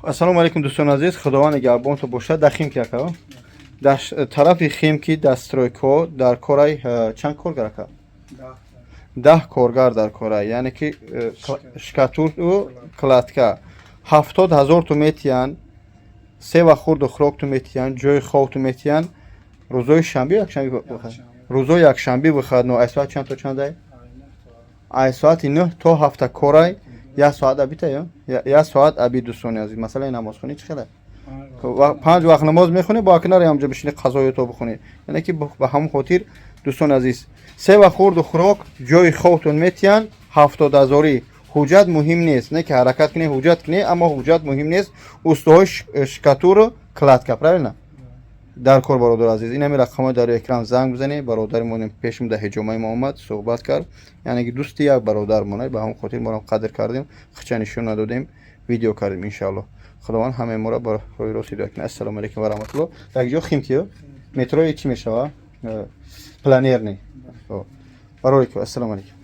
Ассалому алайкум, дӯстони азиз, Худованд нигаҳбонтон бошад. Дар Химки, ака, дар тарафи Химки, дар стройка дар корай чанд коргар, ака? 10 коргар дар корай, яъне ки штукатуру кладка 70 000 ту метиҳанд, се вақт хурду хӯрок ту метиҳанд, ҷои хоб ту метиҳанд. Рӯзои шанбе, якшанбе, рӯзои якшанбе выходной. Ай соат чанд то чандай? Ай соати 9 то 7 корай, як соат обед а ё як соат обед. Дӯстони азиз, масъалаи намозхонӣ чӣ хеле? Панҷ вақт намоз мехонӣ, бо акнари ҳамҷо бишини, қазоё то бихонӣ. Яъне ки ба ҳамон хотир, дӯстони азиз, се вақт хурду хӯрок, ҷои хобтон метиҳанд, 70 ҳазорӣ. Ҳуҷҷат муҳим нест, не ки ҳаракат кунӣ, ҳуҷҷат кунӣ, аммо ҳуҷҷат муҳим нест. Устоҳои штукатуру кладка, правильно, дар кор. Бародари азиз, ин ҳами рақамҳои дар экран, занг бизанед. Бародари мо пешм дар ҳиҷомаи мо омад, суҳбат кард, яъне ки дӯсти як бародармон, ба ҳамон хотир моро қадр кардем, хича нишон надодем, видео кардем. Иншаалло, Худованд ҳамаи моро ба роҳи рост ҳидоят кунад. Ассалому алайкум ва раҳматулло. Дар ҷо Химки, метрои чӣ мешава? Планерный. Барори, ассалому алайкум.